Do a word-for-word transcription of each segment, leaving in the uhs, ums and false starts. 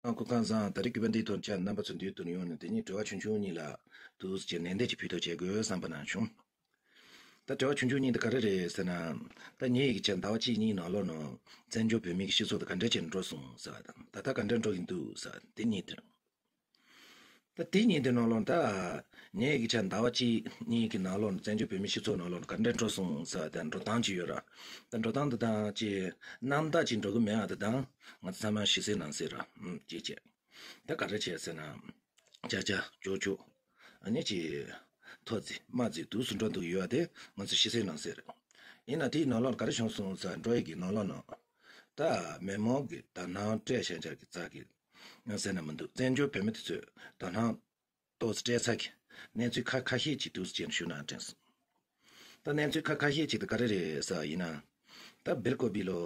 ཨ། སྐུ་ཁམས་བཟང་། ད་རེས་གུས་པ་འདིའི་ཐོག་ནས་ཁྱེད་རྣམ་པ་ཚོ་འདིའི་ཐོག་ནས་ཡོང་ནས་དེ་ཉིད་དྲི་བ་ཆུང་ཆུང་གཉིས་ལ་འདུག་སེ་ནན་ཏན་ཅིག་ཕུལ་ཐབས་བྱེད་དགོས་བསམ་པ་ནང་བྱུང་། ད་དྲི་བ་ཆུང་ཆུང་གཉིས་དེ་ག་རེ་རེད་ཟེར་ན། ད་ཉེ་བའི་ཆར་ཟླ་བ་གཅིག་གཉིས་ནང་ལོགས་ནང་བཙན་བྱོལ་བོད་མིའི་སྤྱི་ཚོགས་དེ་ག་འདྲ་ཅིག་འགྲོ་སོང་ཟེར་བ་དང་། ད་ལྟ་ག་འདྲ་འགྲོ་གིན་འདུག་ཟེར་བ་དེ་གཉིས་དེ་རེད། ད་དེ་གཉིས་དེ་ནང་ལོགས་ད་ཉེ་བའི་ཆར་ཟླ་བ་གཅིག་གཉིས་ཀྱི་ནང་ལོགས་ནང་བཙན་བྱོལ་བོད་མིའི་སྤྱི་ཚོགས་ནང་ལོགས་ནང་ག་འདྲ་འགྲོ་སོང་ཟེར་བ་དང་། འགྲོ་སྟངས་ཅིག་ཡོད་ར། ད་འགྲོ་སྟངས་དེ་དང་ཅིག་རྣམ་དག་ཅིག་འགྲོ་གི་མེད་པ་དེ་དང་། ང་ཚོ་ཚང་མ་ཤེས་གསལ་ནང་གསལ་ར། ཨུམ། ཅིག་བྱས། ད་ག་རེ་བྱས་ཟེར་ན། ཅ་ཅ་ཅོ་ཅོ། ཨ་ནི་ཅིག་མཐོ་བརྩི་དམའ་བརྩི་འདུག་སེ་འགྲོ་འདུག་ཡོད་པ་དེ་ང་ཚོ་ཤེས་གསལ་ནང་གསལ་རེད། ཡིན་ན་དེའི་ནང་ལོགས་ག་རེ་བྱུང་སོང་ཟེར། འགྲོ་ཡི་གི་ནང་ལོགས་ནང་ད་མི་མང་གི་དོ་སྣང་སྤྲད་བྱས་འཆར་གི་རྩ་གི་ང་ཟེར་ན་མི་འདུག་བཙན་བྱོལ་བོད་མི་དེ་ཚོས་དོ་སྣང་ཏོག་ཙམ་སྤྲད་ས་གི་གནས་ཚུལ་ཁ་ཁ་ཤས་ཅིག་འདུག་སེ་བྱས་ནས་ཞུ་ན་དྲན་སོང་། ད་གནས་ཚུལ་ཁ་ཁ་ཤས་ཅིག་དེ་ག་རེ་རེད་ཟེར་བ་ཡིན་ན། ད་སྦེལ་ཀོབ་ལོ་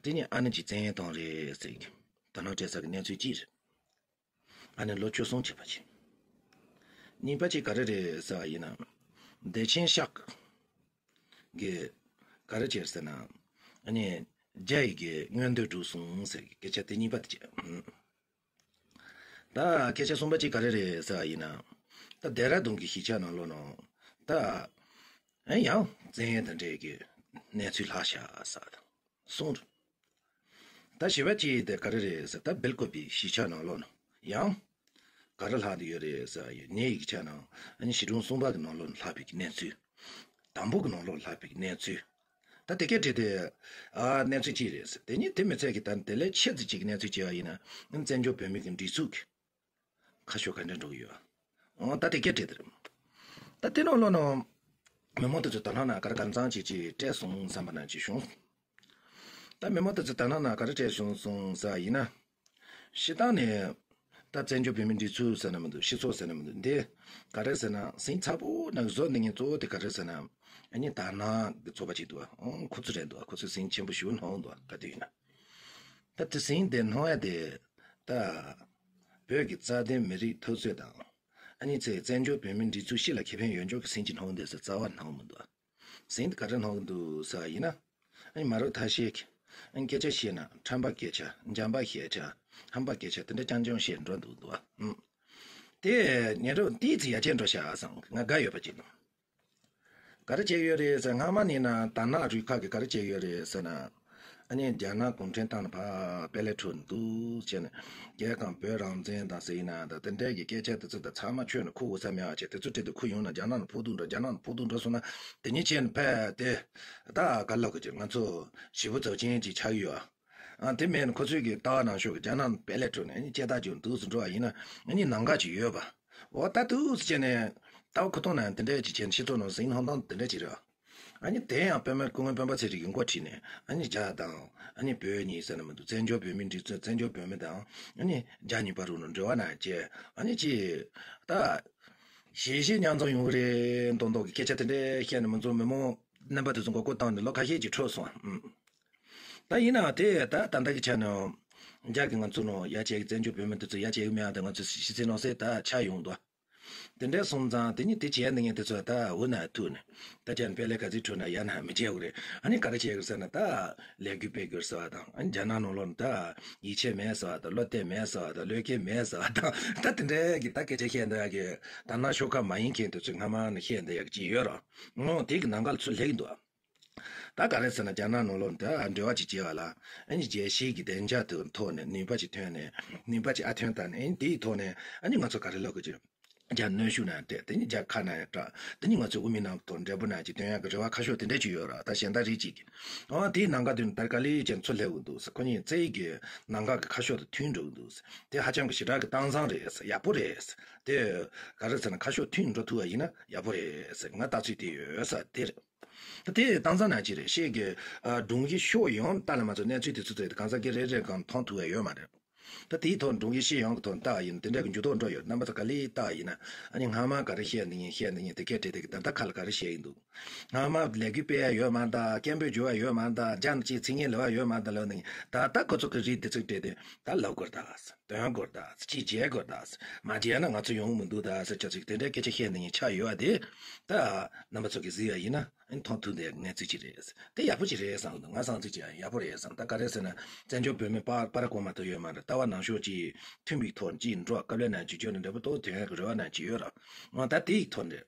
དེ་ནས་ཨ་ནེ་ཅིག་བཙན་བཏང་རེད་ཟེར་གི་དོ་སྣང་སྤྲད་ས་གི་གནས་ཚུལ་གཅིག་རེད། ཨ་ནེ་ལོ་བཅུ་གསུམ་བྱས་པ་ཅིག་གཉིས་པ་ཅིག་ག་རེ་རེད་ཟེར་བ་ཡིན་ན། བདེ་ཆེན་ཤག་གིས་ག་རེ་བྱས་ཟེར་ན། ཨ་ནེ་རྒྱ་ཡི་གི་མངོན་འདོད་འགྲུབ་སོང་ཟེར་གི་སྐད་ཆ་དེ་གཉིས་པ་དེ་བྱས། ད་སྐད་ཆ་གསུམ་པ་གཅིག་ག་རེ་རེད་ཟེར་བ་ཡིན་ན། ད་ལྡེ་ར་ལྡུན་གྱི་གཞིས་ཆགས་ནང་ལོགས་ནང་ད་ཨེ་ཡང་བཙན་གཡེམ་དང་འབྲེལ་གྱི་གནས་ཚུལ་ལྷག་ཤག་ཟེར་བ་དང་གསུམ་རེད། ད་བཞི་པ་གཅིག་དེ་ག་རེ་རེད་ཟེར། ད་སྦེལ་ཀོབ་གཞིས་ཆགས་ནང་ལོགས་ནང་ཡང་ག་རེ་ལྷག་བསྡད་ཡོད་རེད་ཟེར་བ་ཡིན་ན། ཉེ་བའི་ཆར་ནང་ཨ་ནི་གཞིས་གྲོང་གསུམ་པ་གི་ནང་ལོགས་ལྷག་པའི་གནས་ཚུལ། དང་པོ་གི་ནང་ལོགས་ལྷག་པའི་གནས་ཚུལ། ད་དེ་གའི་གྲས་དེ་ཨ་གནས་ཚུལ་གཅིག་རེད་ཟེར། དེ་ནི་དེ་མི་ཚད་ཀྱི་ད་དེ་ལས་ཆེ་ཙམ་ཅིག་གི་གནས་ཚུལ་བྱས་པ་ཡིན་ན། བཙན་བྱོལ་བོད་མི་གི་སྒྲིག་འཛུགས་ཀྱི་ཁ་ཕྱོགས་ག་འདྲ་འགྲོ་གི་ཡོད། འོ་ད་དེ་གའི་གྲས་དེ་རེད། ད་དེ་ནང་ལོགས་ནང་མི་མང་དེ་ཚོ་དོ་སྣང་ན་ག་རེ་གང་འཚམ་ཅིག་ཅིག་སྤྲད་སོང་བསམ་པ་ནང་ཅིག་བྱུང་། ད་མི་མང་དེ་ཚོ་དོ་སྣང་ན་ག་རེ་སྤྲད་བྱུང་སོང་ཟེར་བ་ཡིན་ན། སྤྱིར་བཏང་ནས་ད་བཙན་བྱོལ་བོད་མིའི་སྒྲིག་འཛུགས་ཟེར་ན་མི་འདུག་སྤྱི་ཚོགས་ཟེར་ན་མི་འདུག་འདི་ག་རེ་ཟེར་ན། ཟིང་ཚ་པོ་ནང་བཟོ་འདི་ངས་གཙོ་བོ་དེ་ག་རེ་ཟེར་ན། ཨ་ནི་དར་ནག་གི་ཚོགས་པ་ཅིག་འདུག་ཨ། ཨང་། ཁོ་ཚོ་རེད་འདུག་ཁོ་ཚོས་ཟིང་ཆེན་པོ་ཞིག་སྣོན་འདུག་ག་དུས་ཡིན་ན། ད་དེ་ཟིང་དེ་སྣོན་ཡ་དེ་ད་བོད་ཀྱི་རྩ་དོན་མི་རིགས་འཐབ་རྩོད་དང་། ཨ་ནི་ཚེ་བཙན་བྱོལ་བོད་མིའི་སྒྲིག་འཛུགས་སྤྱི་ལ་ཁེ་ཕན་ཡོད་འཇོག་གི་ཟིང་ཅིག་སྣོན་འདུག་ཟེར་རྩ་བ་སྣོན་མི་འདུག་ཟིང་དེ་ག་རེ་སྣོན་གི་འདུག་ཟེར་བ་ཡིན་ན། ཨ་ནི་མ་རབས་ཐ་ཤལ་གྱི་ཨ་ནི་སྐད་ཆ་བཤད་ན་ཁྲམ་པ་སྐད་ཆ། འཇམ་པ་སྐད་ཆ། ཧམ་པ་སྐད་ཆ་དེ་འདྲ་རྐྱང་རྐྱང་བཤད་འགྲོ་འདུག་འདུག་ཨ། ཨུམ། དེ་ཉེ་རབས་ཏོག་ཙམ་ཡར་རྒྱས་འགྲོ་ཤག་བསམ། ང་དགའ་ཡོད་པ་ཅིག་འདུག་ག་རེ་བྱས་ཡོད་རེད་ཟེར། སྔ་མ་ནས་ན་དར་ནག་རུ་ཁག་གིས་ག་རེ་བྱས་ཡོད་རེད་ཟེར་ན། ཨ་ནི་རྒྱ་ནག་གུང་ཁྲན་ཏང་ལ་ཕར་དཔེ་ལེགས་འཕྲོ་འདུག་བྱས་ནས་རྒྱལ་ཁམས་བོད་རང་བཙན་དང་ཟེར་ཡིན་ན། ད་དེ་འདྲའི་གི་སྐད་ཆ་དེ་ཚོ་ད་ཚང་མ་ཆོས་ནས་ཁུར་དགོས་ས་མེད་པ་བྱས། དེ་ཚོ་ཁྲིད་དེ་ཁུར་ཡོང་ན་རྒྱ་ནག་ནས་ཕོག་ཐུག་འགྲོ། རྒྱ་ནག་ནས་ཕོག་ཐུག་འགྲོ་སོང་ན་དེ་ཉིད་བྱས་ནས་ཕར་དེ་ད་ག་ལབ་དགོས་ཀྱི། ང་ཚོ་ཞེ་པོ་ཚབས་ཆེན་ཅིག་ཆགས་ཀྱི་ཡོད་ཨ། དེ་མིན་ཁོ་ཚོས་གི་ལྟ་བ་ནང་ཤོག་གི་རྒྱ་ནག་ནས་དཔེ་ལེགས་འཕྲོ་ནས་ཨ་ནི་སྐྱེ་ཐག་ཆོད་འདུག་སེ་འགྲོ་བ་ཡིན་ན། ཨ་ནི་ནང་འགལ་ཅིག་ཡོད་པ། འོ་ད་འདུག་སེ་བྱས་ནས་ལྟ་བ་ཁུ་ཐོག་ནས་དེ་འདྲ་ཅིག་བྱས་ནས་སྤྱི་ཚོགས་ནང་ཟིང་སྣོན་སྟངས་དེ་འདྲ་ཅིག་རེད། ཨ་ནི་དེ་ཡང་དཔེ་མེད་སྐུ་ངོ་སྤེན་པ་ཚེ་རིང་གིས་འགོ་ཁྲིད་ནས། ཨ་ནི་རྒྱ་དང་ཨ་ནི་བོད་གཉིས་ཟེར་ན་མི་འདུག་བཙན་བྱོལ་བོད་མིའི་སྒྲིག་འཛུགས། བཙན་བྱོལ་བོད་མི་དང་ཨ་ནི་རྒྱ་གཉིས་བར་དུ་ནང་འབྲེལ་བ་ནང་བཅད། ཨ་ནི་ཅིག་ད་གཞིས་བྱེས་མཉམ་འཛོམས་ཡོང་གི་རེད་མདོག་མདོག་གི་སྐད་ཆ་དེ་འདྲ་བཤད་ནས་མི་ཚོ་མི་མང་རྣམ་པ་དེ་ཚོ་མགོ་སྐོར་བཏང་ནས་ལོ་ཁ་ཤས་ཅིག་འཕྲོས་སོང་། ཨུམ། ད་ཡིན་ནའང་དེ་ད་ད་ལྟ་གི་ཆ་ནས་རྒྱ་གིས་ང་ཚོ་ནང་ཡ་བྱེད་ཀྱི། བཙན་བྱོལ་བོད་མི་དེ་ཚོ་ཡ་བྱེད་ཀྱི་མེད་ཡ་དེ་ང་ཚོ་ཤེས་གསལ་ནང་གསལ་ད་ཆགས་ཡོང་འདུག་དེ་འདྲ་སོང་ཙང་དེ་ནི་དེ་བྱས་ནས་ངས་དེ་ཚོ་ད་འུ་ན་ཐུག་ནས་ད་ཅན་དཔེ་ལས་ག་ཚིག་འཕྲོས་ན་ཡ་ན་མི་བྱེད་དགོས་རེད། ཨ་ནི་ག་རེ་བྱེད་དགོས་ཟེར་ན། ད་ལས་འགུལ་སྤེལ་དགོས་ཟེར་བ་དང་། ཨ་ནི་རྒྱ་ནག་ནང་ལོགས་ནས་ད་ཡིད་ཆེས་མེད་ཟེར་བ་དང་། བློ་གཏད་མེད་ཟེར་བ་དང་། བློས་འཁེལ་མེད་ཟེར་བ་དང་། ད་དེ་འདྲའི་གི་ད་སྐད་ཆ་བཤད་འདོད་ཡ་གི་ད་ན་ཤོག་ཁག་མ་ཡིན་མཁན་དེ་ཚོས་སྔ་མ་ནས་བཤད་འདོད་ཡ་གི་ཅིག་ཡོད་ར། འོ་དེ་གི་ནང་འགལ་ཚུར་སླེབས་ཀྱི་འདུག་ད་ག་རེ་ཟེར་ན། རྒྱ་ནག་ནང་ལོགས་ནས་ད་འབྲེལ་བ་ཅིག་བྱས་པ་ལ། ཨ་ནི་རྒྱལ་སྤྱིའི་གི་བདེ་འཇགས་དེ་ཐོག་ནས་ནུས་པ་ཅིག་ཐོན་ནས། ནུས་པ་ཅིག་ཨ་ཐོན་བཏང་ནས། ཨ་ནི་དེའི་ཐོག་ནས་ཨ་ནི་ང་ཚོ་ག་རེ་ལབ་དགོས་ཀྱི། རྒྱ་གནོན་ཤུགས་ནང་སྤྲད། དེ་ནི་རྒྱ་ཁ་ནང་ཡང་སྐྲག་དེ་ནི་ང་ཚོའི་དབུ་མའི་ལམ་ཐོག་འབྲས་བུ་ནང་ཅིག་ཐོན་ཡག་གི་རེ་བ་ཁ་ཕྱོགས་དེ་འདྲ་ཅིག་ཡོད་ར། ད་གཞན་དག་རིགས་གཅིག་གིས། འོ་དེའི་ནང་འགལ་དུ་ནི་ད་ག་ལེ་ཅན་ཚུར་སླེབས་ཀྱི་འདུག་ཟེར། ཁོ་གཉིས་རྩ་བའི་གི་ནང་འགལ་གི་ཁ་ཕྱོགས་དེ་མཐུན་འགྲོ་གི་འདུག་ཟེར། དེ་ཧ་ཅང་གི་ཞེ་དྲག་གི་གཏམ་བཟང་རེད་ཟེར། ཡག་པོ་རེད་ཟེར། དེ་ག་རེ་ཟེར་ན། ཁ་ཕྱོགས་མཐུན་འགྲོ་ཐུབ་པ་ཡིན་ན་ཡག་པོ་རེད་ཟེར། ང་ལྟ་ཚུལ་དེ་ཡོད་ཟེར། དེ་རེད། ད་དེ་གཏམ་བཟང་ནང་གཅིག་རེད། ཤེས་ཀྱི། ཨ། སྒྲུང་གི་ཕྱོགས་ཡོངས་ལྟ་ལ་མ་ཚོ་གནས་ཚུལ་དེ་ཚོ་ཚོས་གང་ཟག་གི་རེ་རེ་གང་མཐོང་ཐུབ་ཡ་ཡོད་མ་རེད། ད་དེའི་ཐོག་སྒྲུང་གི་ཕྱོགས་ཡོངས་ཀྱི་ཐོག་ལྟ་བ་ཡིན་ན་དེ་འདྲ་གི་འགྱུར་ལྡོག་འགྲོ་ཡོད། རྣམ་པ་ཚོ་ག་ལེ་ལྟ་བ་ཡིན་ན། ཨ་ནི་སྔ་མ་ག་རེ་བཤད་འདི་ཡིན། བཤད་འདི་ཡིན། དེ་སྐད་བྲིས་དེ་གི་ད་ལྟ་ཁ་ལ་ག་རེ་བཤད་ཡིན་འདུག་སྔ་མ་ལས་འགུལ་སྤེལ་ཡ་ཡོད་མ་གཏོགས། སྐད་འབོད་རྒྱག་ཡ་ཡོད་མ་གཏོགས། རྒྱ་ནག་ཅིག་ཚིག་ངན་ལབ་ཡ་ཡོད་མ་གཏོགས་ལབ་ནི། ད་ལྟ་ཁོ་ཚོ་གི་རིགས་དེ་ཚོ་བྲིས་ཏེ་ད་ལབ་དགོས་ད། དོན་དགོས་ད། ཅིག་བྱེད་དགོས་ད། མ་བྱས་ན་ང་ཚོ་ཡོང་མི་འདུག་ད་ཟེར་ཆ་ཚིག་དེ་འདྲའི་སྐད་ཆ་བཤད་འདི་ཡིན་ཆགས་ཡོད་པ་དེ། ད་རྣམ་པ་ཚོ་གི་གཟིགས་ཡ་ཡིན་ན། ཨ་ནི་མཐོང་ཐུབ་འདི་གནས་ཚུལ་ཅིག་རེད། དེ་ཡག་པོ་ཅིག་རེད་བསམ་གི་འདུག་ང་བསམ་ཚུལ་ཅིག་ཡག་པོ་རེད་བསམ། ད་ག་རེ་ཟེར་ན། བཙན་བྱོལ་བོད་མི་པར་པར་གོ་མ་ཐུབ་ཡོད་མ་རེད། ད་ བ་ནང་ཤོག་ཅིག་མཐུན་པའི་ཐོག་ཅིག་འགྲོ་སྐབས་ལ་ན་ཅིག་བརྗོད་ནས་འདྲ་པོ་ཏོག་དོན་ཡག་གི་རེ་བ་ན་ཅིག་ཡོད་ར། ང་ད་དེ་ཡི་ཐོག་འདྲ།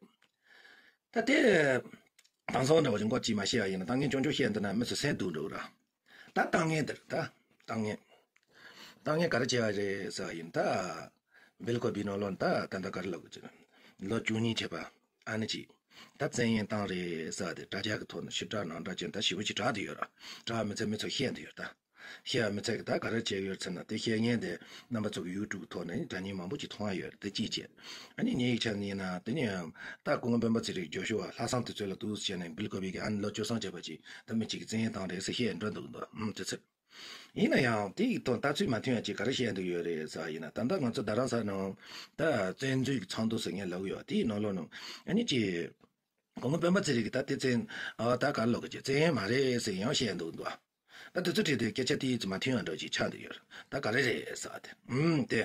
ད་དེ། དེང་སང་འདྲ་བ་ཅིག་མགོ་ཅིག་མ་ཤེས་པ་ཡིན་ན་ཏང་ངན་ཅུང་ཅུང་བཤད་འདུག་ན་མི་ཚོ་སེམས་སྡུག་འགྲོ་ར། ད་ཏང་ངན་དེར་ད། ཏང་ངན། ཏང་ངན་ག་རེ་བྱས་པ་རེད་ཟེར་བ་ཡིན་ད། སྦེལ་ཀོབ་པའི་ནང་ལོགས་ད་ད་ལྟ་ག་རེ་ལབ་དགོས་ཀྱི་རེད། ལོ་བཅུ་གཉིས་བྱས་པ་ཨ་ནི་ཅིག་ད་བཙན་གཡེམ་བཏང་རེད་ཟེར་བ་དེ་དྲ་རྒྱ་གི་ཐོག་ནས་ཞིབ་ཕྲ་ནང་འདྲ་ཅན་ད་ཞེ་པོ་ཅིག་གྲགས་བསྡད་ཡོད་ར། གྲགས་མི་ཚད་མི་ཚོ་བཤད་བསྡད་ཡོད་ད། བཤད་མི་ཚད་ཀྱི་ད་ག་རེ་བྱས་ཡོད་ཟེར་ན་དེ་བཤད་མཁན་དེ་རྣམ་པ་ཚོ་གི་ཡུ་ཊུབ་ཐོག་ནས་དྲ་བརྙན་མང་པོ་ཅིག་མཐོང་ཡ་ཡོད་རེད་དེ་གཅིག་བྱས། ཨ་ནི་ངའི་ཆ་ནས་ཡིན་ན་དེ་ནས་ད་སྐུ་ངོ་སྤེན་པ་ཚེ་རིང་རྒྱུགས་ཞུ་བ་ལྷག་བསམ་དུས་ཚོད་ལ་འདུག་ཟེར་ནས་སྦེལ་ཀོབ་པའི་གི་ཨ་ནི་ལོ་བཅུ་གསུམ་བྱས་པ་ཅིག་ད་མི་གཅིག་གིས་བཙན་གཡེམ་བཏང་རེད་ཟེར་བཤད་འགྲོ་འདུག་འདུག་ཨུམ་དེ་ཚོ། ཡིན་ན་ཡང་དེ་ཡི་ཐོག་ལྟ་ཚུལ་མ་མཐུན་ཡ་ཅིག་ག་རེ་བཤད་འདུག་ཡོད་རེད་ཟེར་བ་ཡིན་ན་ད་ལྟ་ང་ཚོ་རྡ་རམ་ས་ལ་ནང་ད་བཙན་འཛུལ་གྱི་ཚོགས་འདུ་ཟེར་མཁན་ལབ་ཀྱི་ཡོད་དེའི་ནང་ལོགས་ནང་ཨ་ནི་ཅིག་སྐུ་ངོ་སྤེན་པ་ཚེ་རིང་གིས་ད་དེ་བཙན་ཨ་ད་ག་རེ་ལབ་དགོས་ཀྱི་བཙན་གཡེམ་མ་རེད་ཟེར་ཡང་བཤད་འདུག་འདུག་ད་དེ་ཚོ་གྲས་དེ་སྐད་ཆ་དེ་ཡིད་ཚིམ་མ་མཐུན་ཡང་འདྲ་ཅིག་ཆགས་འདུག་ཡོད། ད་ག་རེ་རེད་ཟེར་བ་དེ། ཨུམ་དེ།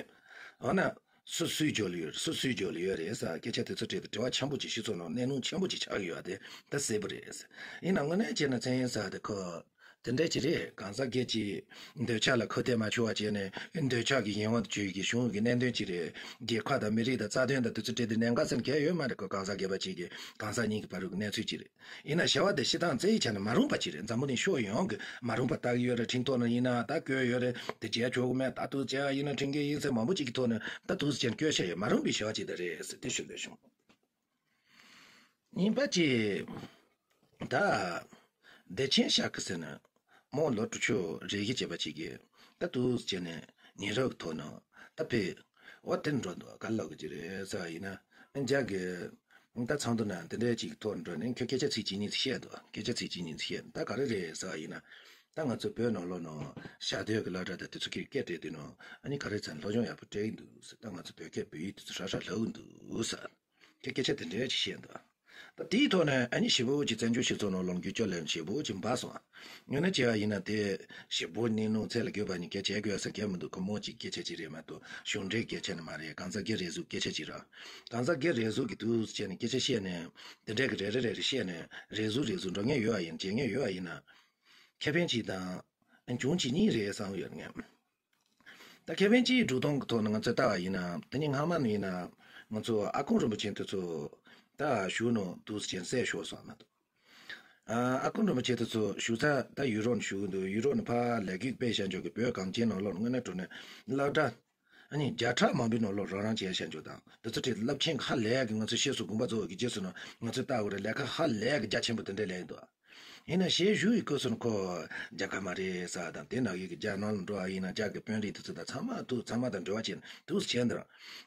འོ་ན། སུ་སུའི་རྒྱབ་ལ་ཡོད་རེད། སུ་སུའི་རྒྱབ་ལ་ཡོད་རེད་ཟེར་སྐད་ཆ་དེ་ཚོ་དྲིས་ཏེ་དྲི་བ་ཆེན་པོ་ཅིག་སྤྱི་ཚོགས་ནང་གནས་ལུགས་ཆེན་པོ་ཅིག་ཆགས་ཀྱི་ཡོད་དེ་ད་གསལ་པོ་རེད། ཡིན་ན་དངོས་གནས་བྱས་ན་བཙན་གཡེམ་ཟེར་དེ་ཁོ། དེ་འདྲ་ཅིག་རེད། གང་ཟག་སྒེར་གྱི་འདོད་ཆགས་ལ་ཁ་གཏད་མ་ཆོག་པ་བྱས་ནས་འདོད་ཆགས་ཀྱི་གཞན་དབང་དུ་གྱུར་གྱི་གཞུང་གི་གནད་དོན་ཅིག་རེད། རྒྱལ་ཁབ་དང་མི་རིགས་དང་རྩ་དོན་དང་དེ་ཚོ་དྲིས་ཏེ་གནད་འགག་ཟེར་མཁན་ཡོད་མ་རེད། ཁོ་གང་ཟག་སྒེར་པ་ཅིག་གི་གང་ཟག་གཉིས་ཀྱི་བར་དུ་གི་གནས་ཚུལ་ཅིག་རེད། ཡིན་ན་བྱ་བ་དེ་སྤྱིར་བཏང་བཙན་གཡེམ་བྱས་ན་མ་རུང་པ་ཅིག་རེད། འཛམ་བུ་གླིང་ཕྱོགས་ཡོངས་ཀྱི་མ་རུང་པ་ལྟ་གི་ཡོད་རེད། ཁྲིམས་ཐོག་ནང་ཡིན་ན་ད་བཀོད་ཡོད་རེད། དེ་བྱས་ཆོག་གི་མེད། ད་དུ་བྱས་ཡིན་ན་ཁྲིམས་འགལ་ཡིན་ཟེར་མང་པོ་ཅིག་གི་ཐོག་ནས་ད་དུ་ཟེར་བཀོད་བཞག་ཡོད། མ་རུང་པའི་བྱ་བ་ཅིག་ད་རེད་ཟེར་དེ་ཞུ་འདོད་བྱུང་། གཉིས་པ་ཅིག་ད་བདེ་ཆེན་ཤག་གི་ཟེར་ན་མོ་ལོ་དྲུག་ཅུ་རེ་བཞི་བྱས་པ་ཅིག་གིས་ད་དུ་བྱས་ནས་ཉེ་རབས་ཀྱི་ཐོག་ནས་ད་ཕེ་འོ་དེར་འགྲོ་འདུག་ག་ལབ་གི་ཅིག་རེད་ཟེར་བ་ཡིན་ན་རྒྱ་གི་ད་ཚོགས་འདུ་ནང་དེ་འདྲའི་ཅིག་ཐོག་འགྲོ་ནས་ཁྱོད་སྐད་ཆ་ཚིག་གཅིག་གཉིས་ཤེས་འདུག་སྐད་ཆ་ཚིག་གཅིག་གཉིས་ཤེས་ད་ག་རེ་རེད་ཟེར་བ་ཡིན་ན། ད་ང་ཚོ་བོད་ནང་ལོགས་ནང་ཞྭ་སྡོད་ཀྱི་སློབ་གྲྭ་དང་དེ་ཚོ་གི་སྐད་སྤྲད་དུས་ནང་ཨ་ནི་ག་རེ་ཚང་སློབ་སྦྱོང་ཡག་པོ་སྤྲད་ཀྱི་འདུག་ཟེར། ད་ང་ཚོ་བོད་སྐད་བོད་ཡིག་དེ་ཚོ་ཧྲ་ཧྲ་ལབ་ཀྱི་འདུག་ཟེར། ཁྱོད་སྐད་ཆ་དེ་འདྲའི་ཅིག་བཤད་འདུག་ད་དེའི་ཐོག་ནས་ཨ་ནི་ཞེ་པོ་ཅིག་བཙན་བྱོལ་སྤྱི་ཚོགས་ནང་ལོགས་འགྱུར་བཅོས་ལས་ཞེ་པོ་ཅིག་འབར་སོང་། ངོས་ནས་བྱས་པ་ཡིན་ན་དེ་ཞེ་པོ་གནས་ལུགས་ཚད་ལ་བརྒལ་བ་ནི་སྐད་ཆ་དགོས་ས་གལ་མི་འདུག་ཁོ་མོ་ཅིག་སྐད་ཆ་ཅིག་རེད་མ་གཏོགས་གཞུང་འབྲེལ་སྐད་ཆ་ནི་མ་རེད། གང་ཟག་སྒེར་རེ་ཟུང་སྐད་ཆ་ཅིག་རེད། གང་ཟག་སྒེར་རེ་ཟུང་གི་དུས་བྱས་ནས་སྐད་ཆ་བཤད་ནས་དེ་འདྲའི་གི་རེ་རེ་རེ་རེ་བཤད་ནས་རེ་ཟུང་རེ་ཟུང་འགྲོ་མཁན་ཡོད་པ་ཡིན། བྱེད་མཁན་ཡོད་པ་ཡིན་ན། ཁེ་ཕན་གཅིག་དང་། གྱོང་གཅིག་གཉིས་རེད་བསམ་ཡོད་ངས། ད་ཁེ་ཕན་གཅིག་སྒྲུབ་སྟངས་ཀྱི་ཐོག་ནས་ང་ཚོས་ལྟ་བ་ཡིན་ན་དེ་ནི་སྔ་མ་ནས་ཡིན་ན་ང་ཚོ་ཨ་ཁུ་རིན་པོ་ཆེ་དེ་ཚོ་ད་བཞུགས་ནོ་འདུག་སེ་བྱས་བསད་ཤོར་སོང་མ་གཏོགས། ཨ་ཁུ་རིན་པོ་ཆེ་དེ་ཚོ་བཞུགས་ས་ད་ཡུ་རོབ་ནས་བཞུགས་འདུག་ཡུ་རོབ་ནས་ཕར་ལས་འགུལ་སྤེལ་བཞག་འཇོག་གི་བོད་གངས་ཅན་ནང་ལོགས་ནས་དངོས་གནས་དྲང་གནས་སློབ་གྲྭ་ཨ་ནི་བརྒྱ་ཕྲག་མང་པོའི་ནང་ལོགས་རང་རང་བྱས་བཞག་འཇོག་དང་དེ་ཚོ་གྲས་རླབས་ཆེན་ཧ་ལས་གི་ང་ཚོ་ཤེས་སུ་དགོངས་པ་རྫོགས་ཀྱི་རྗེས་སུ་ནང་ང་ཚོས་ལྟ་དགོས་རེད། ལས་ཀ་ཧ་ལས་གི་རྒྱ་ཆེན་པོ་དེ་འདྲས་ལས་ཡིན་འདུག་ཡིན་ན་ཞེས་ཞུ་ཡི་སྐབས་སུ་ཁོ་རྒྱ་གར་མ་རེད་ས་དང་དེ་ནང་ཡོད་ཀྱི་རྒྱ་ནང་ལ་འགྲོ་བ་ཡིན་ན་རྒྱ་གི་དཔོན་རིགས་དེ་ཚོ་དང་ཚང་མ་ཐུག་ཚང་མ་དང་འབྲེལ་བ་བྱས་ནས་ཐུག་སེ་བྱས་འདིར་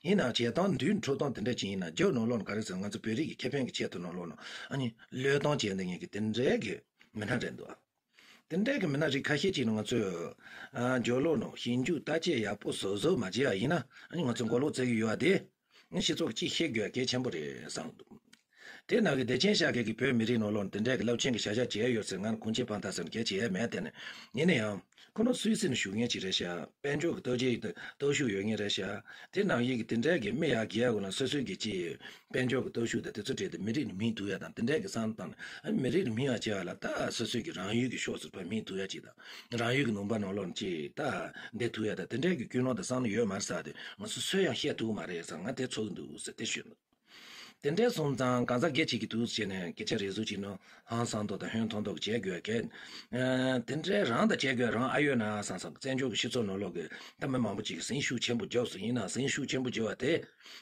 ཡིན་ན་བྱེད་སྟངས་མདུན་འགྲོ་སྟངས་དེ་འདྲ་ཅིག་ཡིན་ན་རྒྱ་ནང་ལོགས་ནས་ག་རེ་ཟེར་ང་ཚོ་བོད་རིགས་ཀྱི་ཁེ་ཕན་གྱི་ཆེད་དུ་ནང་ལོགས་ནས་ཨ་ནི་བློས་གཏོང་བྱས་འདི་ངེད་ཀྱི་དེ་འདྲའི་གི་མི་སྣ་རེད་འདུག་དེ་འདྲའི་གི་མི་སྣ་རིགས་ཁ་ཤས་ཅིག་ནི་ང་ཚོས་ཨ་རྒྱབ་ལོགས་ནང་ཞིབ་འཇུག་བརྟག་དཔྱད་ཡག་པོ་བཟོ་བཟོ་མ་བྱས་པ་ཡིན་ན་ཨ་ནི་ང་ཚོ་མགོ་ལོག་བཙལ་གི་ཡོད་པ་དེ། ཨ་ནི་སྤྱི་ཚོགས་ཀྱིས་ཤེས་དགོས་གལ་ཆེན་པོ་རེད་བསམ་འདུག་དེ་ནང་གི་བདེ་ཆེན་ཤག་གིས་བོད་མི་རིགས་ནང་ལོགས་དེ་འདྲའི་གི་རླབས་ཆེན་གྱི་བྱ་གཞག་བྱས་ཡོད་ཟེར་ང་ཁུངས་སྐྱེལ་ཕན་ཐོགས་ཟེར་ནས་གལ་ཆེ་ཡས་མེད། དེ་ནི་ཡིན་ན་ཡང་ཁོ་ནི་སུད་སི་ནས་བཞུགས་མཁན་ཅིག་རེད་ཤག་དཔལ་འབྱོར་གྱི་སྟོབས་ཆེ་སྟོབས་ཤུགས་ཡོད་མཁན་རེད་ཤག་དེ་ནང་བཞིན་གྱི་དེ་འདྲའི་གི་མི་ཡར་རྒྱས་དགོས་ན་སོ་སོའི་གི་ཅིག་དཔལ་འབྱོར་གྱི་སྟོབས་ཤུགས་དང་དེ་ཚོ་སྤྲད་དེ་མི་རིགས་ནི་མིང་བསྡུ་ཡ་དང་དེ་འདྲའི་གི་བསམ་བཏང་ནས་ཨ་མི་རིགས་ནི་མིང་ཡར་བྱས་པ་ལ་ད་སོ་སོའི་གི་རང་ཡུལ་གྱི་ཕྱོགས་སུ་ཕར་མིང་བསྡུ་ཡ་ཅིག་དང་རང་ཡུལ་གྱི་ལུང་པ་ནང་ལོགས་ནས་ཅིག་ད་འདི་ཐུག་ཡ་དང་དེ་འདྲའི་གི་ཀུན་སློང་དང་བསམ་བློ་ཡོད་མ་རེད་ཟེར་ཏེ་ང་ཚོ་སུས་ཡང་བཤད་ཐུབ་ཀྱི་མ་རེད་ཟེར་ང་དེ་ཚོར་གྱི་འདུག་ཟེར་དེ་ཞུས་འདུག་དེ་འདྲའི་སོང་ཙང་གང་ཟག་སྒེར་གཅིག་གིས་འདུག་བྱས་ནས་སྐད་ཆ་རེ་ཟུང་གཅིག་ནང་ཧང་སང་མདོག་དང་ཧོན་ཐོར་མདོག་བྱེད་དགོས་གལ། ཨ་དེ་འདྲའི་རང་དང་བྱེད་དགོས་རང་ཨ་ཡོད་ན་བསམ་བསམ་བཙན་བྱོལ་གྱི་སྤྱི་ཚོགས་ནང་ལོགས་ཀྱི་ད་མི་མང་པོ་ཅིག་གིས་ཟིང་ཤུགས་ཆེན་པོ་རྒྱབ་སོང་། ཡིན་ནའང་ཟིང་ཤུགས་ཆེན་པོ་རྒྱབ་པ་དེ་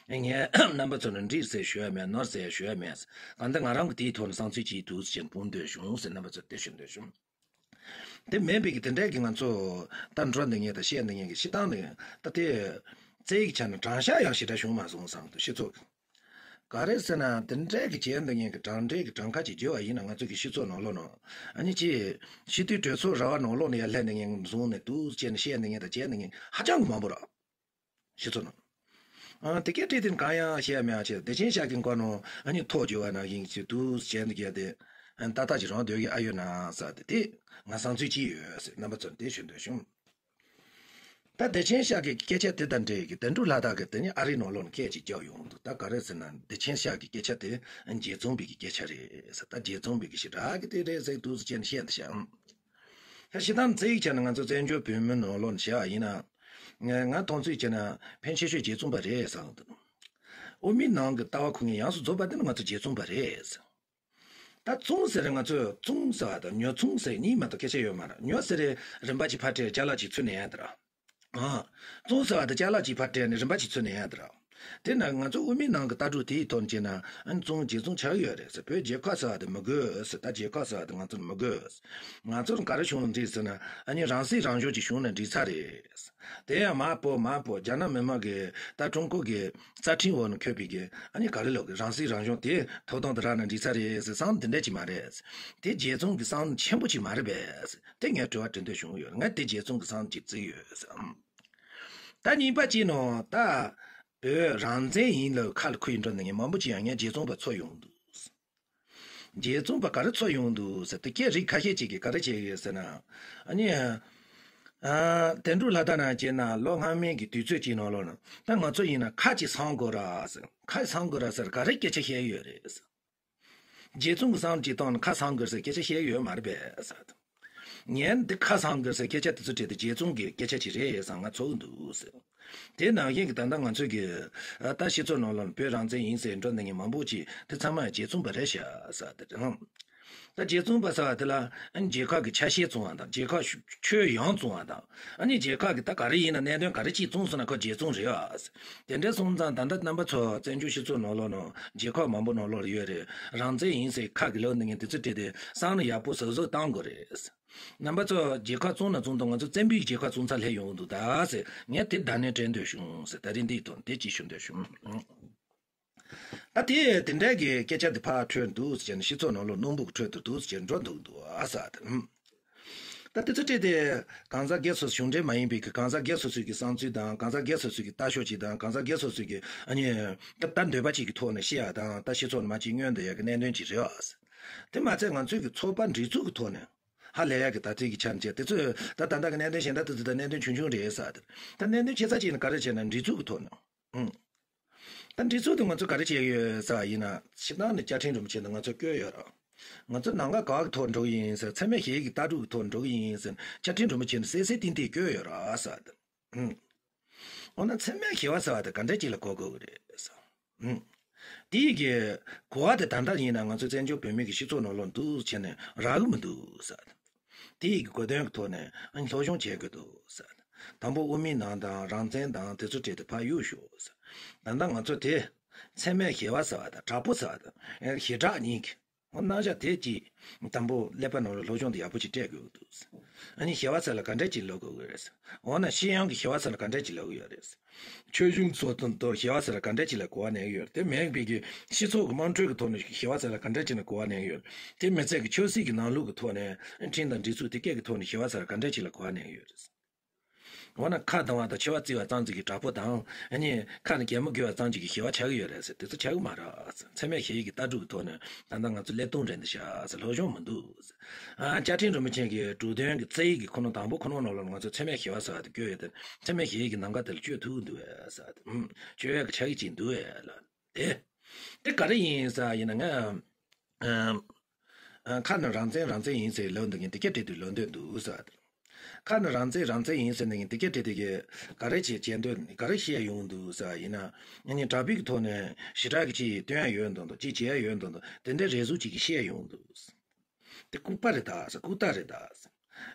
ངས་རྣམ་པ་ཚོ་ནས་འགྲིག་ཟེར་ཞུ་ཡ་མེད། ནོར་ཟེར་ཞུ་ཡ་མེད། གང་ལྟར་ང་རང་གིས་དེའི་ཐོག་ནས་བསམ་ཚུལ་གཅིག་འདུག་བྱས་ནས་འབུལ་འདོད་བྱུང་ཟེར་རྣམ་པ་ཚོར་དེ་ཞུ་འདོད་བྱུང་། དེ་མིན་པའི་གི་དེ་འདྲའི་གི་ང་ཚོ་ད་འགྲོ་འདི་ངས་ད་བཤད་འདི་ངས་གི་ཤི་སྟངས་འདི་ད་དེ་རྩེ་ཡི་ཆ་ནས་དྲང་བཞག་ཡང་ཞེ་དྲག་བྱུང་མ་སོང་བསམ་འདུག་སྤྱི་ཚོགས་ག་རེ་ཟེར་ན་དེ་འདྲའི་གི་བྱས་འདི་ངས་གི་དྲང་འདྲའི་གི་དྲང་ཁ་ཅིག་བརྗོད་པ་ཡིན་ན་ང་ཚོ་གི་སྤྱི་ཚོགས་ནང་ལོགས་ནང་ཨ་ནི་ཅི་སྤྱི་འཐུས་གྲོས་ཚོགས་ར་བ་ནང་ལོགས་ནས་ཡར་ལྷན་འདི་ངས་བཟུང་ནས་འདུག་བྱས་ནས་བཤད་འདི་ངས་ད་བྱས་འདི་ངས་ཧ་ཅང་གི་མང་པོ་ར། ཤི་ཚོ་ནོ། ཨ་དེ་སྐད་བྲིས་དེ་གང་ཡང་བཤད་མེད་ཨ་ཆེ་བདེ་ཆེན་ཤག་གི་མགོ་ནོ་ཨ་ནི་ཐོག་རྒྱུ་བ་ནང་བཞིན་གྱི་དུས་གཞན་དུ་བརྒྱབ་སྟེ་ཨ་ཏག་ཏག་ཅིག་རང་སྡོད་ཀྱི་ཨ་ཡོད་ན་ཟེར་ཏེ་དེ་ང་བསམ་ཚུལ་ཅིག་ཡོད་ཟེར་རྣམ་པ་ཚོར་དེ་ཞུ་འདོད་བྱུང་། ད་བདེ་ཆེན་ཤག་གི་སྐད་ཆ་དེ་དང་འབྲེལ་གྱི་དོན་གྲུབ་ལྷ་དག་གི་དེ་ནི་ཨ་རིའི་ནང་ལོགས་ནས་སྐད་ཅིག་རྒྱག་ཡོང་འདུག་ད་ག་རེ་ཟེར་ན་བདེ་ཆེན་ཤག་གི་སྐད་ཆ་དེ་རྗེ་ཙོང་བའི་གི་སྐད་ཆ་རེད་ཟེར། ད་རྗེ་ཙོང་བའི་གི་ཞེ་དྲག་གི་དེ་རེད་ཟེར་འདུག་ཟེར་བྱས་ནས་བཤད་འདི་བཤད། ད་ཤི་ཐང་རྩེ་ཡིག་ཆ་ནས་ང་ཚོ་བཙན་བྱོལ་བོད་མི་ནང་ལོགས་ནས་བཤད་པ་ཡིན་ན། ང་ང་མཐོང་ཚུལ་བྱས་ན་ཕན་ཆེ་ཤོས་རྗེ་བཙུན་པ་རེད་བསམ་འདུག་དབུ་མའི་ནང་གི་ལྟ་བ་ཁོ་ངས་ཡོངས་སུ་རྫོགས་པ་དེ་ནི་ང་ཚོ་རྗེ་བཙུན་པ་རེད། ད་བཙུན་ཟེར་ང་ཚོས་བཙུན་ཟེར་བ་དང་ཉོ་ཚོང་ཟེར་གཉིས་མ་གཏོགས་སྐད་ཆ་ཡོད་མ་རེད། ཉོ་ཟེར་རེ་རིན་པ་གཅིག་ཕར་སྤྲད་ཅ་ལག་གཅིག་ཚུར་ལེན་ཡ་དེ་རེད། ཨ། བཙུན་ཟེར་བ་དང་ཅ་ལག་གཅིག་ཕར་སྤྲད་ནས་རིན་པ་གཅིག་ཚུར་ལེན་ཡ་དེ་རེད། དེ་ན་ང་ཚོ་དབུ་མའི་ནང་གི་ལྟ་གྲུབ་དེའི་ཐོག་ནས་བྱས་ན་ཨ་ནི་བཙུན་རྗེ་བཙུན་ཆགས་ཡོད་རེད་ཟེར། བོད་རྒྱལ་ཁབ་ཟེར་བ་དེ་མི་དགོས་ཟེར། ད་རྒྱལ་ཁབ་ཟེར་བ་དེ་ང་ཚོར་མི་དགོས་ཟེར། ང་ཚོར་ག་རེ་བྱུང་ན་འགྲིག་ཟེར་ན་ཨ་ནི་རང་སྲིད་རང་སྐྱོང་ཅིག་བྱུང་ན་འགྲིག་ས་རེད། དེ་ཡང་མ་པོ་མ་པོ་རྒྱ་ནག་མི་དམངས་ཀྱི་ད་ཀྲུང་གོ་གི་རྩ་ཁྲིམས་འོག་ནས་འཁོད་པའི་གི་ཨ་ནི་ག་རེ་ལབ་གི་རང་སྲིད་རང་སྐྱོང་དེ་ཐོབ་ཐང་དུ་རག་ན་འགྲིག་ས་རེད་ཟེར་བསམ་དེ་འདྲ་ཅིག་མ་རེད། དེ་རྗེ་བཙུན་གྱི་བསམ་ཆེན་པོ་ཅིག་མ་རེད་པས། དེ་ངས་དྲི་བ་དྲི་འདོད་བྱུང་ཡོད། ངས་དེ་རྗེ་བཙུན་གྱི་བསམ་ཅིག་བརྩི་ཡོད་ཟེར། ད་གཉིས་པ་ཅིག་ནང་ད་བོད་རང་བཙན་ཡིན་ལབ་ཁ་ལ་ཁུ་ཡིན་འགྲོ་ནས་ངས་མང་པོ་ཅིག་ཡང་ངས་རྗེ་བཙུན་པ་ཚོར་ཡོང་འདུག་རྗེ་བཙུན་པ་ག་རེ་ཚོར་ཡོང་འདུག་ཟེར་དེ་སྐད་རིགས་ཁ་ཤས་ཅིག་གིས་ག་རེ་བྱས་ཡོད་ཟེར་ན། ཨ་ནི། ཨ། དོན་གྲུབ་ལྷ་དར་ནང་བྱས་ན་ལོ་སྔ་མའི་གི་དུས་ཚོད་ཅིག་ནང་ལོགས་ན་ད་ང་ཚོ་ཡིན་ན་ཁ་ཅིག་སང་དགོས་ར་ཟེར། ཁ་སང་དགོས་ར་ཟེར་ག་རེ་སྐད་ཆ་བཤད་ཡོད་རེད་ཟེར། རྗེ་བཙུན་གྱི་བསམ་ཅིག་བཏང་ནས་ཁ་སང་དགོས་ཟེར་སྐད་ཆ་བཤད་ཡོད་མ་རེད་པས་ཟེར། ངས་འདི་ཁ་སང་དགོས་ཟེར་སྐད་ཆ་དེ་ཚོ་དྲིས་ཏེ་རྗེ་བཙུན་གྱི་སྐད་ཆ་ཅིག་རེད་བསམ་ང་ཚོར་འདུག་ཟེར། དེ་ནང་བཞིན་གྱི་ད་ལྟ་ང་ཚོས་ཀྱི་ད་སྤྱི་ཚོགས་ནང་ལ་བོད་རང་བཙན་ཡིན་ཟེར་འགྲོ་འདི་ངས་མང་པོ་ཅིག་དེ་ཚང་མ་རྗེ་བཙུན་པ་རེད་ཤག་ཟེར་དེ་རེད། ད་རྗེ་བཙུན་པ་ཟེར་བ་དེ་ལ་རྒྱལ་ཁབ་ཀྱི་ཆ་ཤས་བཙོང་བ་དང་རྒྱལ་ཁབ་ཆོས་ཡང་བཙོང་བ་དང་། ཨ་ནི་རྒྱལ་ཁབ་ཀྱི་ད་ག་རེ་ཡིན་ན་གནད་དོན་ག་རེ་ཅིག་བཙོང་སོང་ན་ཁོ་རྗེ་བཙུན་རེད་ཨ། དེ་འདྲ་སོང་ཙང་ད་ལྟ་རྣམ་པ་ཚོ་བཙན་བྱོལ་སྤྱི་ཚོགས་ནང་ལོགས་ནང་རྒྱལ་ཁབ་མང་པོ་ནང་ལོགས་ལ་ཡོད་རེད། རང་བཙན་ཡིན་ཟེར་ཁ་གི་ལོག་འདི་ངས་དེ་ཚོ་བྲིས་ཏེ་བསམ་བློ་ཡག་པོ་གཟབ་གཟབ་བཏང་དགོས་རེད། རྣམ་པ་ཚོ་རྒྱལ་ཁབ་བཙོང་ན་བཙོང་དང་ང་ཚོ་བཙན་པོའི་རྒྱལ་ཁབ་བཙོང་ཚར་སླེབས་ཡོང་གི་འདུག་ད་ཟེར་ངས་དེ་བརྡ་ལན་སྤྲད་འདོད་བྱུང་ཟེར་ད་རིང་འདིའི་ཐོག་དེ་ཅིག་ཞུ་འདོད་བྱུང་། ད་དེ་དེ་འདྲའི་གི་སྐད་ཆ་དེ་ཕར་འཕྲོས་འདུག་ཟེར་ནས་སྤྱི་ཚོགས་ནང་ལོགས་སྣུམ་སྦུག་འཕྲོས་ཏེ་འདུག་ཟེར་འགྲོ་འདུག་འདུག་ཨ་ཟེར་དེ། ད་དེ་ཚོ་སྤྲད་དེ་གང་ཟག་སྒེར་སོ་སོ་གཞུང་འབྲེལ་མ་ཡིན་པའི་གི་གང་ཟག་སྒེར་སོ་སོའི་གི་བསམ་ཚུལ་དང་གང་ཟག་སྒེར་སོ་སོའི་གི་ལྟ་ཕྱོགས་ཅིག་དང་གང་ཟག་སྒེར་སོ་སོའི་གི་ཨ་ནི་ད་ད་འདོད་པ་ཅིག་གི་ཐོག་ནས་བཤད་ཡ་དང་ད་སྤྱི་ཚོགས་ནང་མ་ཅིག་མངོན་བསྡད་ཡ་གི་གནད་དོན་ཅིག་རེད་བ། དེ་མ་ཚད་ང་ཚོའི་གི་ཚོགས་པ་སྒྲིག་འཛུགས་གི་ཐོག་ནས་ཧ་ལས་ཡ་གི་ད་ལྟའི་གི་ཆ་ནས་བྱས་དེ་ཚོས་ད་ད་ལྟ་གི་གནད་དོན་གཞན་དག་དེ་ཚོ་ད་གནད་དོན་ཆུང་ཆུང་རེད་ཟེར་དེ་ད་གནད་དོན་ཆེ་ས་ཅིག་ནི་ག་རེ་བྱས་ན་སྒྲིག་འཛུགས་གི་ཐོག་ནས་ཨང་། ད་འདི་ཚོ་དེ་ང་ཚོ་ག་རེ་བྱེད་ཀྱི་ཡོད་ཟེར་བ་ཡིན་ན་ཕྱི་ནང་ནས་བཅའ་ཁྲིམས་རིན་པོ་ཆེ་འདི་ང་ཚོ་བསྐྱོན་ཡོད་ར། ང་ཚོ་ནང་ཁ་ག་གི་ཐོག་འགྲོ་གི་ཡིན་ཟེར་འཚེ་མེད་ཞི་བའི་གི་ལྟ་གྲུབ་ཀྱི་ཐོག་འགྲོ་གི་ཡིན་ཟེར་བཅའ་ཁྲིམས་རིན་པོ་ཆེ་འདི་གསལ་གསལ་ཏིང་ཏིང་བསྐྱོན་ཡོད་ར་ཟེར་དེ། ཨུམ། འོ་ན་འཚེ་མེད་ཞི་བ་ཟེར་བ་དེ་ག་འདྲ་ཅིག་ལ་གོ་དགོས་ཀྱི་རེད་ཟེར། ཨུམ། དེའི་གི་གོ་བ་དེ་ད་ལྟ་ཡིན་ན་ང་ཚོ་བཙན་བྱོལ་བོད་མི་གི་སྤྱི་ཚོགས་ནང་ལོགས་འདུག་བྱས་ནས་རག་གི་མི་འདུག་ཟེར། དེ་ཡི་གི་དགོས་དོན་གྱི་ཐོག་ནས་ཨ་ནི་སློབ་སྦྱོང་བྱེད་དགོས་འདུག་ཟེར། དང་པོ་དབུ་མའི་ནང་དང་རང་བཙན་དང་དེ་ཚོ་བྲིས་ཏེ་ཕར་གཡུག་ཞོག་ཟེར། ད་ལྟ་ང་ཚོ་དེ་འཚེ་མེད་ཞི་བ་ཟེར་བ་དང་དྲག་པོ་ཟེར་བ་དང་ཞི་དྲག་གཉིས་ཀྱི་རྣམ་གཞག་དེ་གཅིག་དང་པོ་ཀླད་པ་ནང་ལ་སློབ་སྦྱོང་དེ་ཡག་པོ་ཅིག་སྤྲད་དགོས་འདུག་ཟེར། ཨ་ནི་ཞི་བ་ཟེར་ལ་ག་འདྲས་ཅིག་ལབ་དགོས་ཀྱི་རེད་ཟེར། འོ་ན་ཤེས་ཡོན་གྱི་ཞི་བ་ཟེར་ལ་ག་འདྲས་ཅིག་ལབ་ཀྱི་ཡོད་རེད་ཟེར། ཆོས་གཞུང་ཚོ་དང་དོ་ཞི་བ་ཟེར་ལ་ག་འདྲ་ཅིག་ལ་གོ་བ་ལེན་གྱི་ཡོད། དེ་མིན་པའི་གི་སྤྱི་ཚོགས་ཀྱི་དམངས་ཁྲོད་ཀྱི་ཐོག་ནས་ཞི་བ་ཟེར་ལ་ག་འདྲ་ཅིག་ལ་གོ་བ་ལེན་གྱི་ཡོད། དེ་མི་ཚད་ཀྱི་ཆབ་སྲིད་ཀྱི་ནང་ལུགས་ཀྱི་ཐོག་ནས་ཁྲིམས་དང་སྒྲིག་འཛུགས་དེ་སྐད་ཀྱི་ཐོག་ནས་ཞི་བ་ཟེར་ལ་ག་འདྲ་ཅིག་ལ་གོ་བ་ལེན་གྱི་ཡོད་རེད། འོ་ན་ཁ་གདངས་པ་དང་མཆེ་བ་གཙིགས་པ་ཙམ་ཅིག་གིས་དྲག་པོ་དང་ཨ་ནི་ཁ་ནས་གད་མོ་དགོད་པ་ཙམ་ཅིག་གིས་ཞི་བ་ཆགས་ཀྱི་ཡོད་རེད་ཟེར་དེ་ཚོ་ཆགས་ཀྱི་མ་རེད། འཚེ་མེད་ཞི་བའི་གི་ལྟ་གྲུབ་ཀྱི་ཐོག་ནས་ད་ལྟ་ང་ཚོ་ཀླད་སྟོང་རེད་འདི་ཤག་ཟེར་སློབ་སྦྱོང་མི་འདུག་ཟེར། ཨ་བཅའ་ཁྲིམས་རིན་པོ་ཆེ་གི་འབྲུ་དོན་གྱི་རྩ་ཡིག་གི་ཁོ་ན་དང་པོ་ཁོ་ན་ནང་ལ་ང་ཚོ་འཚེ་མེད་ཞི་བ་ཟེར་བ་དེ་བཀོད་ཡོད་དེ་འཚེ་མེད་ཞི་བའི་གི་ནམ་མཁའ་དེ་ལ་བསྐྱོད་ཐུབ་འདུག་ཟེར་ཨ་དེ་ཨུམ་བསྐྱོད་ཡག་གི་ཆ་ཡིག་ཅིག་འདུག་ལ་དེ་དེ་ག་རེ་ཡིན་ཟེར་ཡིན་ན་ང་ཨ་ཁ་ནས་རང་བཙན་རང་བཙན་ཡིན་ཟེར་ལབ་འདུག་གིན་དེ་སྐད་བྲིས་དུས་ལབ་འདོད་འདུག་ཟེར་ཨ་དེ། ཁ་ནས་རང་བཙན་རང་བཙན་ཡིན་ཟེར་ནས་ཡིན་དེ་སྐད་བྲིས་དེ་གི་ག་རེ་བྱེད་བྱེད་འདོད་ག་རེ་བཤད་ཡོང་འདུག་ཟེར་བ་ཡིན་ན་ཨ་ནི་དྲག་པོའི་གི་ཐོག་ནས་ཞི་དྲག་གི་ཅིག་སྟོན་ཡ་ཡོད་མདོག་མདོག་ཅིག་བྱེད་ཡ་ཡོད་མདོག་མདོག་དེ་འདྲའི་རེ་ཟུང་ཅིག་གི་བཤད་ཡོང་འདུག་ཟེར། དེ་ལྐུགས་པ་རེད་ད་ཟེར་ལྐུགས་རྟགས་རེད་ད་ཟེར།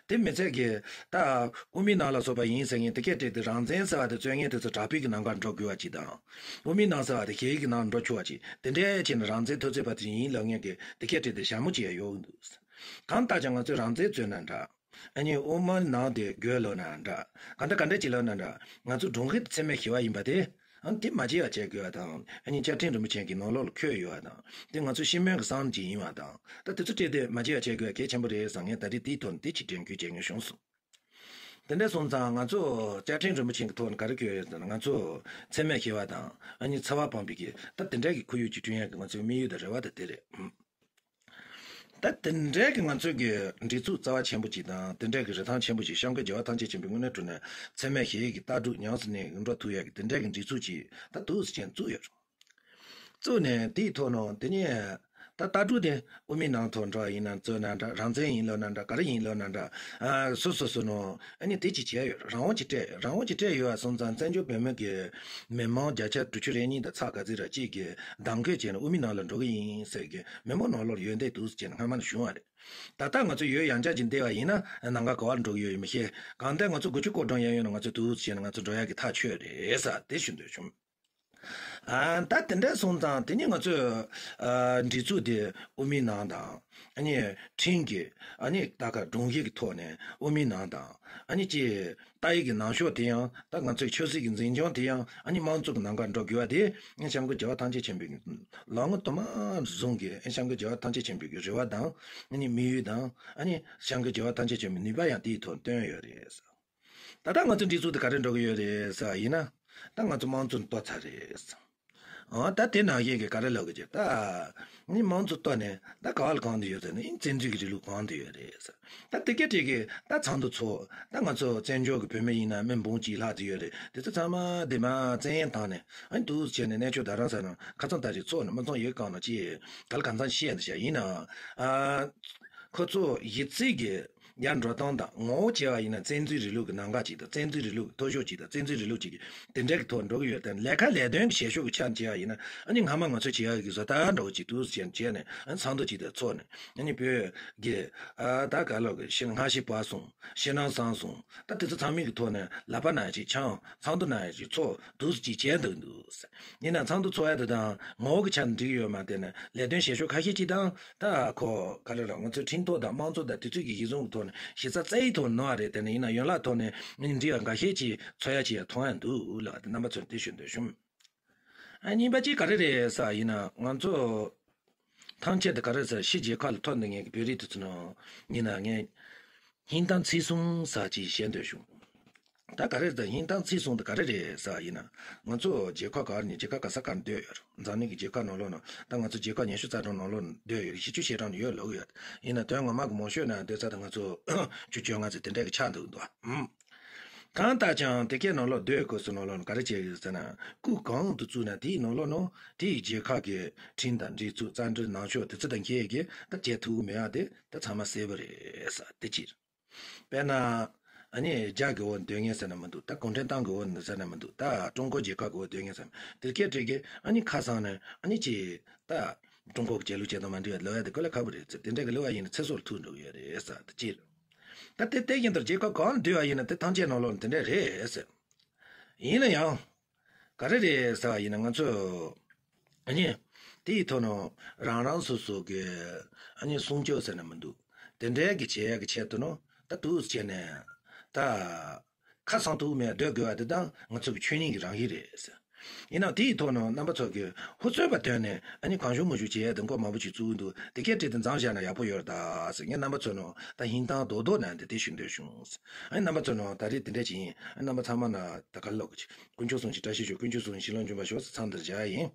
དེ་མི་ཚད་གི་ད་དབུ་མའི་ནང་ལ་སོགས་པ་ཡིན་ཟེར་ཡིན་དེ་སྐད་བྲིས་དེ་རང་བཙན་ཟེར་བ་དེ་རྩོད་མཁན་དེ་ཚོ་དྲག་པོའི་གི་ནང་གར་འགྲོ་དགོས་པ་ཅིག་དང་། དབུ་མའི་ནང་ཟེར་བ་དེ་ཞི་བའི་གི་ནང་འགྲོ་ཆོག་པ་ཅིག་དེ་འདྲའི་བྱས་ནས་རང་བཙན་འཐབ་རྩོད་པ་དེ་ཡིན་ལབ་མཁན་གི་དེ་སྐད་བྲིས་དེ་ཞྭ་མོ་ཅིག་ཡ་ཡོད་འདུག་ཟེར། གང་ལྟར་ཀྱང་ང་ཚོས་རང་བཙན་རྩོད་ན་འདྲ། ཨ་ནི་དབུ་མའི་ནང་དེ་དགོས་ལབ་ན་འདྲ། གང་འདྲ་གང་འདྲ་ཅིག་ལབ་ན་འདྲ། ང་ཚོ་སྒྲུབ་མཁན་དེ་འཚེ་མེད་ཞི་བ་ཡིན་པ་དེ། ཨ་ནི་དེ་མ་བརྗེད་པ་བྱེད་དགོས་པ་དང་ཨ་ནི་བཅའ་ཁྲིམས་རིན་པོ་ཆེ་གི་ནང་ལོགས་ལ་འཁོད་ཡོད་པ་དང་དེ་ང་ཚོ་སྤྱི་མོས་ཀྱི་བསམ་བློ་ཅིག་ཡིན་པ་དང་ད་དེ་ཚོ་སྤྲད་དེ་མ་བརྗེད་པ་བྱེད་དགོས་པ་གལ་ཆེན་པོ་རེད་བསམ་ངས་ད་རེས་དེའི་ཐོག་ནས་དེ་ཅིག་དྲན་སྐུལ་བྱེད་མཁན་བྱུང་སོང་། དེ་འདྲ་སོང་ཙང་ང་ཚོ་བཅའ་ཁྲིམས་རིན་པོ་ཆེ་གི་ཐོག་ནས་ག་རེ་འཁོད་ཡོད་ཟེར་ན་ང་ཚོ་འཚེ་མེད་ཞི་བ་དང་ཨ་ནི་འཚེ་བ་སྤངས་པའི་གི་ད་དེ་འདྲ་གི་ཁོར་ཡུག་ཅིག་བསྐྲུན་ཡག་གི་ང་ཚོའི་དམིགས་ཡུལ་དང་རེ་བ་དང་དེ་རེད། ད་དེ་འདྲའི་གི་ང་ཚོའི་གི་སྒྲིག་འཛུགས་རྩ་བ་ཆེན་པོ་ཅིག་དང་དེ་འདྲའི་གི་རིན་ཐང་ཆེན་པོ་ཞིག་བྱམས་མགོན་རྒྱལ་བ་ཐམས་ཅད་མཁྱེན་པའི་དངོས་གནས་དྲང་གནས་འཚེ་མེད་ཞི་བའི་གི་ལྟ་གྲུབ་ཉམས་སུ་ལེན་འགྲོ་ཐུབ་ཡག་གི་དེ་འདྲའི་གི་སྒྲིག་འཛུགས་ཅིག་ད་འདུག་སེ་བྱས་བཙུགས་ཡོད་རེད། བཙུགས་ནས་དེའི་ཐོག་ནང་དེ་ནས་ད་ ད་ལྟ་གྲུབ་དེ་དབུ་མའི་ནང་ཐོག་འགྲོ་བ་ཡིན་ན་བཙོན་ན་འདྲ། རང་བཙན་ཡིན་ལབ་ན་འདྲ། ག་རེ་ཡིན་ལབ་ན་འདྲ། ཨ། སོ་སོ་སོ་ནོ། ཨ་ནི་དེ་ཅིག་བྱས་ཡོད། རང་དབང་ཅིག་སྤྲད། རང་དབང་ཅིག་སྤྲད་ཡོད་པ་སོང་ཙང་བཙན་བྱོལ་བོད་མི་གི་མི་མང་བརྒྱ་ཆ་དྲུག་ཅུ་རེ་གཉིས་དང་ཚེག་ག་ཚོད་ར་གཅིག་གིས་གདམ་ག་བྱས་ནས་དབུ་མའི་ནང་ལ་འགྲོ་གི་ཡིན་ཟེར་གི་མི་མང་ནང་ལོགས་ཡོན་ཏན་འདུག་ཟེར་ནས་སྔ་མ་ནས་བྱུང་བ་རེད། ད་ལྟ་ང་ཚོ་ཡོད་ཡང་བསྐྱར་ཅིག་བསྡད་པ་ཡིན་ན་ནམ་མཁའ་ག་པར་འགྲོ་གི་ཡོད་ཡིན་མི་ཤེས། གང་ལྟར་ང་ཚོ་དགུ་བཅུ་གོ་གྲངས་ཡན་ཡོད་ན་ང་ཚོ་འདུག་ཟེར་ནས་ང་ཚོ་འགྲོ་ཡག་གི་ཐག་ཆོད་རེད་ཟེར་དེ་ཞུ་འདོད་བྱུང་། ཨ། ད་དེ་འདྲ་སོང་ཙང་དེ་ནི་ང་ཚོས། ཨ། སྒྲིག་འཛུགས་དེ་དབུ་མའི་ནང་དང་། ཨ་ནི་ཁྲིམས་ཀྱི། ཨ་ནི་ད་ག་སྒྲོམ་གཞི་གི་ཐོག་ནས་དབུ་མའི་ནང་དང་། ཨ་ནི་ཅིག་ལྟ་ཡི་གི་ནང་ཤོག་དེ་ཡང་། ད་ང་ཚོའི་ཆབ་སྲིད་ཀྱི་འཛིན་སྐྱོང་དེ་ཡང་། ཨ་ནི་དམངས་གཙོ་གི་ནང་ག་འགྲོ་དགོས་པ་དེ་སྐྱབས་མགོན་རྒྱལ་བ་ཐམས་ཅད་མཁྱེན་པའི་ལོ་ངོ་དུ་མ་བཟུང་གི་སྐྱབས་མགོན་རྒྱལ་བ་ཐམས་ཅད་མཁྱེན་པའི་རེ་བ་དང་། ཨ་ནི་དམིགས་ཡུལ་དང་། ཨ་ནི་སྐྱབས་མགོན་རྒྱལ་བ་ཐམས་ཅད་མཁྱེན་པའི་ནུས་པ་ཡང་དེའི་ཐོག་བཏོན་ཡོད་རེད། ད་ལྟ་ང་ཚོ་སྒྲིག་འཛུགས་དེ་ག་རེ་འགྲོ་གི་ཡོད་རེད་ཟེར་བ་ཡིན་ན། ད་ང་ཚོ་དམངས་གཙོ་གཏོར་ཚར་རེད། ཨ། ད་དེ་ནང་བཞིན་གྱི་ག་རེ་ལབ་གི་ཅིག་ད་ནི་དམངས་གཙོ་གཏོར་ནས་ད་ག་བ་ལ་གང་དུ་ཡོད་ཟེར་ན། ཨིན། བཙན་འཛུལ་གྱི་རིང་ལུགས་གང་དུ་ཡོད་རེད་ཟེར། ད་དེ་སྐད་དེ་གི་ད་ཚོགས་འདུ་ཚོགས། ད་ང་ཚོ་བཙན་བྱོལ་གྱི་བོད་མི་ཡིན་ན་མི་འབུམ་གཅིག་ལྷག་ཙམ་ཡོད་རེད། དེ་ཚོ་ཚང་མ་དེ་མ་བཙན་གཡེམ་བཏང་ནས། ཨ་ནི་འདུག་བྱས་ནས་གནས་མཆོག་རྡ་རམ་ས་ལ་ཁ་སང་ད་རེས་ཚོགས་ནས་མི་ཚང་ཡོད་གང་ན་ཅིག་ག་ལ་གང་འཚམ་བཤད་འདི་བྱས་ཡིན་ན། ཨ། ཁོ་ཚོ་གཞི་རྩའི་གི་ཡར་འགྲོ་སྟངས་དང་ངོ་བོ་བྱས་པ་ཡིན་ན་བཙན་འཛུལ་རིང་ལུགས་ཀྱི་ནང་འགལ་ཅིག་དང་། བཙན་འཛུལ་རིང་ལུགས་ཀྱི་མཐོ་ཤོས་ཅིག་དང་། བཙན་འཛུལ་རིང་ལུགས་ཅིག་གི་དེ་འདྲ་གི་ཐོག་འགྲོ་གི་ཡོད་དེ། ལས་ཀ་ལས་དོན་གྱི་བྱེད་ཕྱོགས་ཀྱི་ཆ་ནས་བྱས་པ་ཡིན་ན། ཨ་ནི་སྔ་མ་ང་ཚོས་བྱེད་ཡག་གི་བཟོ་ལྟ་འདྲ་བོ་ཅིག་འདུག་ཟེར་བྱས་ནས། ཨ་ནི་ཚོགས་འདུ་ཅིག་དང་ཚོགས་ནས། ཨ་ནི་བོད་ཀྱི། ཨ། ད་ག་ལོག་གི་ཤི། སྔ་ཕྱི་བར་གསུམ། ཕྱི་ནང་གསང་གསུམ། ད་དེ་ཚོ་ཚང་མའི་གི་ཐོག་ནས་ལག་པ་ན་ཡག་ཅིག་འཆང་། ཚོགས་འདུ་ན་ཡག་ཅིག་ཚོགས། འདུག་སེ་ཅིག་བྱས་འདུག་འདུག་ཟེར། ཡིན་ན་ཚོགས་འདུ་ཚོགས་ཡ་དེ་དང་ངོ་བོ་གི་ཆ་ནས་འགྲིག་ཡོད་མ་རེད་དེ། ལས་དོན་བྱེད་ཕྱོགས་ཁ་ཤས་ཅིག་དང་། ད་ཁོ་ག་རེ་རེད། ང་ཚོའི་ཁྲིམས་ཐོག་དང་དམངས་གཙོ་དང་དེ་ཚོའི་གི་གཞི་བཟུང་གི་ཐོག་ནས་གཞི་རྩ་རྩ་ཡི་ཐོག་ནས་ནོར་བ་རེད་དེ། ཡིན་ན་ཡན་ལག་ཐོག་ནས་འགྲིག་ཡ་འགའ་ཤས་ཅིག་ཚོར་ཡ་ཅིག་ཡང་མཐོང་ཡ་འདུག་ལ། དེ་རྣམ་པ་ཚོར་དེ་ཞུ་འདོད་བྱུང་། ཨ། གཉིས་པ་ཅིག་ག་རེ་རེད་ཟེར་བ་ཡིན་ན། ང་ཚོ་ཐམས་ཅད་དེ་ག་རེ་ཟེར། ཕྱི་རྒྱལ་ཁག་ལ་ཐོར་འདུག་མཁན་གྱི་བོད་རིགས་དེ་ཚོ་ནང་ཡིན་ན། ངས་ཧིན་ཐང་ཚིག་གསུམ་ཟེར་ཅིག་བཤད་འདོད་བྱུང་། ད་ག་རེ་ཟེར། ཧིན་ཐང་ཚིག་གསུམ་དེ་ག་རེ་རེད་ཟེར་བ་ཡིན་ན། ང་ཚོ་རྒྱལ་ཁབ་ག་རེ་ནས། རྒྱལ་ཁབ་ག་ས་ག་ནས་སྡོད་ཡོད་རེད། འཛམ་གླིང་གི་རྒྱལ་ཁབ་ནང་ལོགས་ནང་། ད་ང་ཚོ་རྒྱལ་ཁབ་ཉི་ཤུ་རྩ་གྲངས་ནང་ལོགས་ནས་སྡོད་ཡོད་རེད། བཞི་བཅུ་ཞེ་གྲངས་ནས་ཡོད་ལབ་ཡོད། ཡིན་ན་དོན་ངོ་མ་གི་མང་ཤོས་ནང་སྡོད་ས་དེ་ང་ཚོ་བཅུ་བཅོ་ལྔ་ཙམ་དེ་འདྲ་གི་ཆགས་འདུག་འདུག་ཨ། གང་ལྟར་ཀྱང་དེ་གའི་ནང་ལོགས་སྡོད་དགོས་སུ་ནང་ལོགས་ནས་ག་རེ་བྱས་ཡོད་ཟེར་ན། སྐུ་གང་དུ་བཙུགས་ན་དེའི་ནང་ལོགས་ནང་དེའི་རྒྱལ་ཁབ་ཀྱི་ཁྲིམས་དང་སྒྲིག་འཛུགས། རྩ་འཛིན་ནང་ཆོས། དེ་ཚོ་དང་འཁེལ་གྱི་ད་བྱེད་ཐུབ་མེད་ཡ་དེ་ད་ཚང་མ་གསལ་པོ་རེད་ཟེར་དེ་ཅིག །དཔེར་ན། ཨ་ནི་རྒྱ་གི་འོག་སྡོད་མཁན་ཟེར་ན་མི་འདུག །ད་གུང་ཁྲན་ཏང་གི་འོག་ཟེར་ན་མི་འདུག །ད་ཀྲུང་གོ་རྒྱལ་ཁབ་གི་འོག་སྡོད་མཁན་ཟེར་ན། དེ་སྐད་བྲིས་གི། ཨ་ནི་ཁ་སང་ནས་ཨ་ནི་ཅིག་ད་ཀྲུང་གོ་གི་རྒྱལ་གླུ་བྱས་དང་མ་འགྲིག་པ་ལབ་ཡ་དེ་གོ་ལ་ཁག་པོ་རེད་ཟེར། དེ་འདྲ་གི་ལབ་པ་ཡིན་ན་ཚེ་སྲོག་ལ་ཐུག་འགྲོ་གི་ཡོད་རེད་ཟེར་དེ་ཅིག །ད་དེ་དེ་བཞིན་དུ་རྒྱལ་ཁབ་གང་ལ་སྡོད་པ་ཡིན་ན་དེ་ཐམས་ཅད་ནང་ལོགས་ནས་དེ་འདྲ་རེད་ཟེར། ཡིན་ན་ཡང་། ག་རེ་རེད་ཟེར་བ་ཡིན་ན། ང་ཚོས་ཨ་ནི་དེའི་ཐོག་ནས་རང་རང་སོ་སོ་གི་ཨ་ནི་སྲུང་སྐྱོབ་ཟེར་ན་མི་འདུག །དེ་འདྲའི་གི་བྱེད་ཡག་གི་ཆེད་དུ་ནོ། ད་འདུག་སེ་བྱས་ནས་ད་ཁ་སང་ཐུག་མེད་སྡོད་དགོས་པ་དེ་ད་ང་ཚོ་གི་ཆོས་ཉིད་ཀྱི་རང་བཞིན་རེད་ཟེར། ཡིན་ནའང་དེའི་ཐོག་ནས་རྣམ་པ་ཚོ་གི་ཧུར་བརྩོན་པ་བཏོན་ནས་ཨ་ནི་གང་བྱུང་མང་བྱུང་བྱེད་ཡ་དེ་མགོ་མང་པོ་ཞིག་བཙུགས་འདུག །དེ་སྐད་བྲིས་ཏེ་མཚམས་བཞག་ན་ཡག་པོ་ཡོད་རེད་ད་ཟེར། ངས་རྣམ་པ་ཚོ་ནང་ད་ཧིན་ཐང་རྡོག་རྡོག་ནང་དེ་དེ་ཞུ་འདོད་བྱུང་། ཨ་ནི་རྣམ་པ་ཚོ་ནང་ད་རེས་དེ་འདྲ་ཅིག་ཡིན། ཨ་ནི་རྣམ་པ་ཚང་མ་ན་ད་ག་ལོག་གི་དཀོན་མཆོག་གསུམ་གྱི་བཀྲ་ཤིས་ཤོག །དཀོན་མཆོག་གསུམ་གྱི་བྱིན་རླབས་འབྱུང་བར་ཤོག་ཟེར་མཚམས་འདིར་བཞག་ཡིན།